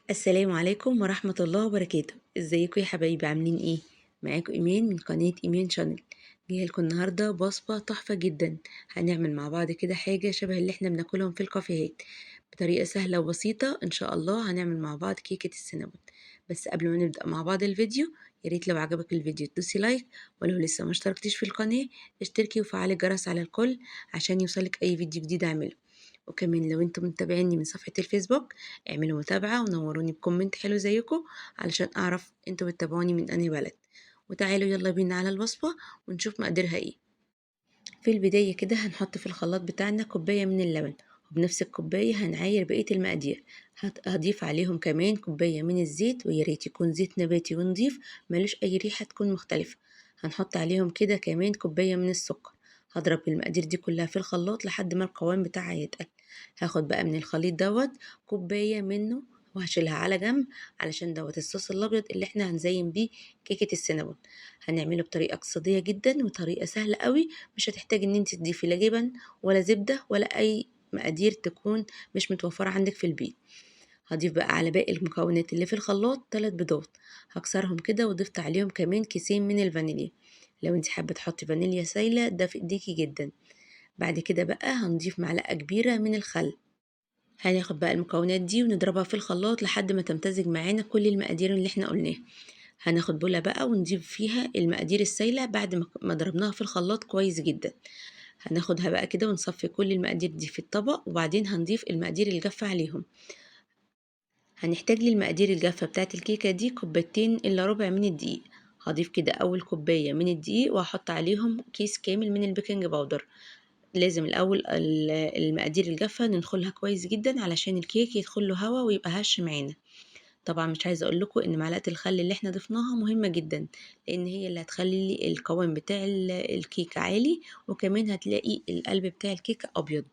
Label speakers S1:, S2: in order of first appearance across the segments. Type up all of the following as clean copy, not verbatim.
S1: السلام عليكم ورحمة الله وبركاته. ازيكم يا حبايبي؟ عاملين ايه؟ معاكم ايمان من قناة ايمان channel. جاية لكم النهارده بوصفة تحفة جدا. هنعمل مع بعض كده حاجة شبه اللي احنا بناكلهم في الكافيهات بطريقة سهلة وبسيطة. ان شاء الله هنعمل مع بعض كيكة السينابون. بس قبل ما نبدأ مع بعض الفيديو، يا ريت لو عجبك الفيديو تدوسي like، ولو لسه ما اشتركتيش في القناة اشتركي وفعلي الجرس على الكل عشان يوصلك اي فيديو جديد اعمله. وكمان لو انتم متابعيني من صفحة الفيسبوك اعملوا متابعة ونوروني ب comment حلو زيكم علشان اعرف انتوا بتتابعوني من انهي بلد. وتعالوا يلا بينا على الوصفة ونشوف مقاديرها ايه. في البداية كده هنحط في الخلاط بتاعنا كوباية من اللبن، وبنفس الكوباية هنعاير بقية المقادير. هضيف عليهم كمان كوباية من الزيت، ويا ريت يكون زيت نباتي ونضيف ملوش اي ريحة تكون مختلفة. هنحط عليهم كده كمان كوباية من السكر. هضرب المقادير دي كلها في الخلاط لحد ما القوام بتاعها يتقل. هاخد بقى من الخليط دوت كوباية منه وهشيلها على جنب علشان دوت الصوص الابيض اللي احنا هنزين بيه كيكة السينابون. هنعمله بطريقة اقتصادية جدا وطريقة سهلة قوي، مش هتحتاج ان انت تضيفي لا جبن ولا زبدة ولا اي مقادير تكون مش متوفرة عندك في البيت. هضيف بقى على باقي المكونات اللي في الخلاط 3 بيضات، هكسرهم كده وضفت عليهم كمان كيسين من الفانيليا. لو انت حابة تحطي فانيليا سايلة ده في ايديكي جدا. بعد كده بقى هنضيف معلقة كبيرة من الخل. هناخد بقى المكونات دي ونضربها في الخلاط لحد ما تمتزج معانا كل المقادير اللي احنا قلناها. هناخد بولة بقى ونضيف فيها المقادير السايلة بعد ما ضربناها في الخلاط كويس جدا. هناخدها بقى كده ونصفي كل المقادير دي في الطبق، وبعدين هنضيف المقادير الجافة عليهم. هنحتاج للمقادير الجافة بتاعت الكيكة دي كوبايتين إلا ربع من الدقيق. هضيف كده أول كوباية من الدقيق وهحط عليهم كيس كامل من ال baking powder. لازم الأول المقادير الجافة ندخلها كويس جدا علشان الكيك يدخل له هوا ويبقى هش معانا. طبعا مش عايزة أقول لكم إن معلقة الخل اللي احنا ضفناها مهمة جدا، لأن هي اللي هتخلي القوام بتاع الكيك عالي، وكمان هتلاقي القلب بتاع الكيك أبيض.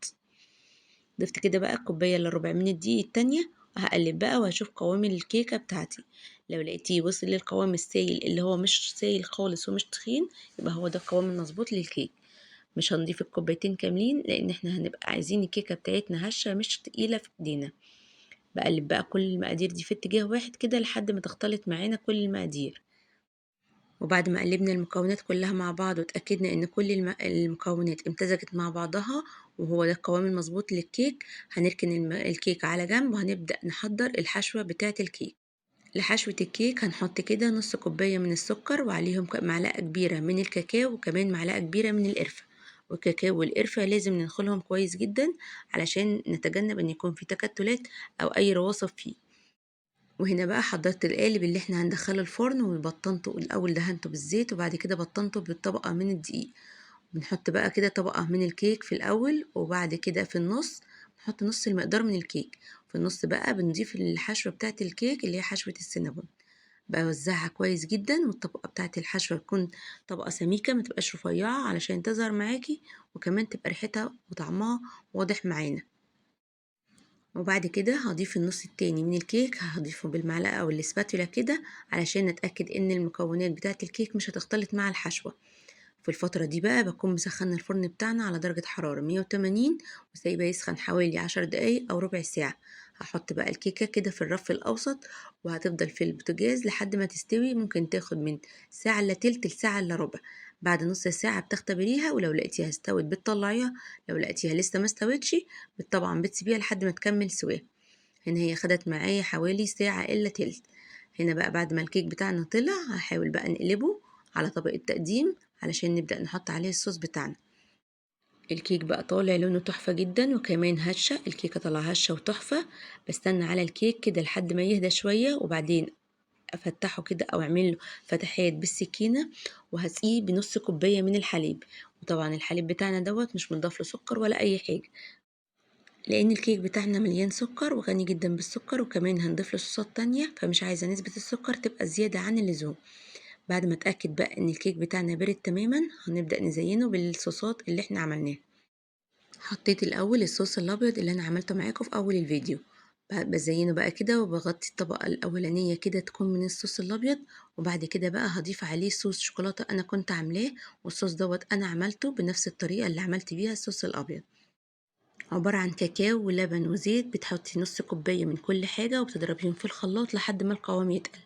S1: ضفت كده بقى كوباية إلا ربع من الدقيق التانية، وهقلب بقى وهشوف قوام الكيكة بتاعتي. لو لقيتيه وصل للقوام السايل اللي هو مش سايل خالص ومش تخين، يبقى هو ده القوام المظبوط للكيك. مش هنضيف الكوبايتين كاملين لان احنا هنبقى عايزين الكيكة بتاعتنا هشة مش تقيلة في ايدينا. بقلب بقى كل المقادير دي في اتجاه واحد كده لحد ما تختلط معانا كل المقادير. وبعد ما قلبنا المكونات كلها مع بعض وتأكدنا ان كل المكونات امتزجت مع بعضها وهو ده القوام المظبوط للكيك، هنركن الكيك على جنب وهنبدأ نحضر الحشوة بتاعة الكيك. لحشوة الكيك هنحط كده نص كوباية من السكر وعليهم معلقة كبيرة من الكاكاو وكمان معلقة كبيرة من القرفة. والكاكاو والقرفة لازم ننخلهم كويس جدا علشان نتجنب ان يكون في تكتلات او اي رواسب فيه. وهنا بقى حضرت القالب اللي احنا هندخله الفرن، وبطنته الاول دهنته بالزيت وبعد كده بطنته بالطبقة من الدقيق. بنحط بقى كده طبقة من الكيك في الاول، وبعد كده في النص نحط نص المقدار من الكيك. في النص بقى بنضيف الحشوة بتاعت الكيك اللي هي حشوة السينابون. بوزعها كويس جدا، والطبقة بتاعت الحشوة تكون طبقة سميكة ما تبقاش رفيعة علشان تظهر معاكي، وكمان تبقى ريحتها وطعمها واضح معانا. وبعد كده هضيف النص التاني من الكيك، هضيفه بالمعلقة او الاسباتولا كده علشان نتأكد ان المكونات بتاعت الكيك مش هتختلط مع الحشوة. في الفترة دي بقى بكون مسخنة الفرن بتاعنا على درجة حرارة 180 وسايبه يسخن حوالي 10 دقايق أو ربع ساعة. هحط بقى الكيكة كده في الرف الأوسط وهتفضل في البوتاجاز لحد ما تستوي، ممكن تاخد من ساعة إلا تلت لساعة إلا ربع. بعد نص ساعة بتختبريها، ولو لقيتيها استوت بتطلعيها، لو لقيتيها لسه ما استوتش طبعا بتسيبيها لحد ما تكمل سواها. هنا هي خدت معايا حوالي ساعة إلا تلت. هنا بقى بعد ما الكيك بتاعنا طلع هحاول بقى نقلبه على طبق التقديم علشان نبدأ نحط عليه الصوص بتاعنا. الكيك بقى طالع لونه تحفة جدا وكمان هشة، الكيكة طالعة هشة وتحفة. بستنى على الكيك كده لحد ما يهدى شوية وبعدين افتحه كده او اعمل له فتحات بالسكينة، وهسقيه بنص كوباية من الحليب. وطبعا الحليب بتاعنا دوت مش مضاف له سكر ولا اي حاجة، لان الكيك بتاعنا مليان سكر وغني جدا بالسكر، وكمان هنضيف له صوصات تانية، فمش عايزة نسبة السكر تبقى زيادة عن اللزوم. بعد ما اتأكد بقى ان الكيك بتاعنا برد تماما هنبدأ نزينه بالصوصات اللي احنا عملناها. حطيت الاول الصوص الابيض اللي انا عملته معاكم في اول الفيديو، بزينه بقى كده وبغطي الطبقة الاولانية كده تكون من الصوص الابيض، وبعد كده بقى هضيف عليه صوص شوكولاتة انا كنت عاملاه، والصوص دوت انا عملته بنفس الطريقة اللي عملت بيها الصوص الابيض. عبارة عن كاكاو ولبن وزيت. بتحطي نص كوباية من كل حاجة وبتضربيهم في الخلاط لحد ما القوام يتقل.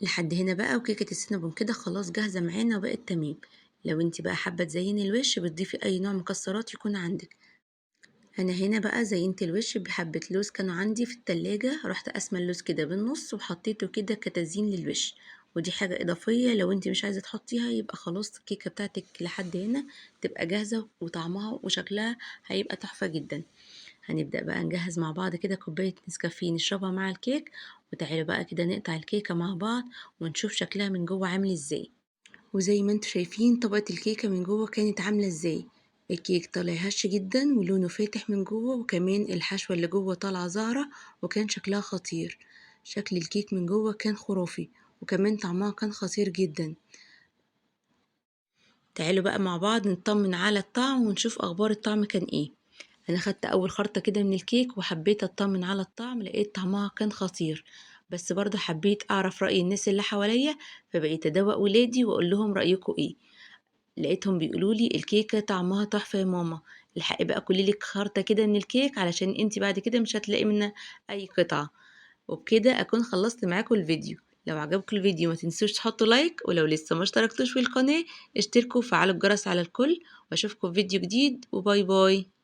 S1: لحد هنا بقى وكيكة السينابون كده خلاص جاهزة معانا وبقت تمام. لو انت بقى حابة تزيني الوش بتضيفي اي نوع مكسرات يكون عندك. انا هنا بقى زينت الوش بحبة لوز كانوا عندي في التلاجة، رحت قاسمة اللوز كده بالنص وحطيته كده كتزيين للوش، ودي حاجة اضافية لو انت مش عايزة تحطيها. يبقى خلاص الكيكة بتاعتك لحد هنا تبقى جاهزة، وطعمها وشكلها هيبقى تحفة جدا. هنبدأ بقى نجهز مع بعض كده كوباية نسكافيه نشربها مع الكيك، وتعالوا بقى كده نقطع الكيكة مع بعض ونشوف شكلها من جوه عامل ازاي. وزي ما انتم شايفين طبقة الكيكة من جوه كانت عاملة ازاي. الكيك طالع هش جدا ولونه فاتح من جوه، وكمان الحشوة اللي جوه طالعة زهرة، وكان شكلها خطير. شكل الكيك من جوه كان خرافي، وكمان طعمها كان خطير جدا. تعالوا بقى مع بعض نطمن على الطعم ونشوف اخبار الطعم كان ايه. انا خدت اول خرطة كده من الكيك وحبيت اطمن على الطعم، لقيت طعمها كان خطير، بس برضه حبيت اعرف رأي الناس اللي حواليا، فبقيت ادوق ولادي واقول لهم رأيكم ايه. لقيتهم بيقولوا لي الكيكة طعمها تحفة يا ماما، الحقي بقى كلي لك خرطة كده من الكيك علشان انتي بعد كده مش هتلاقي منها اي قطعة. وبكده اكون خلصت معاكم الفيديو. لو عجبكم الفيديو ما تنسوش تحطوا لايك، ولو لسه ما اشتركتوش في القناة اشتركوا وفعلوا الجرس على الكل، واشوفكم في فيديو جديد، و bye bye.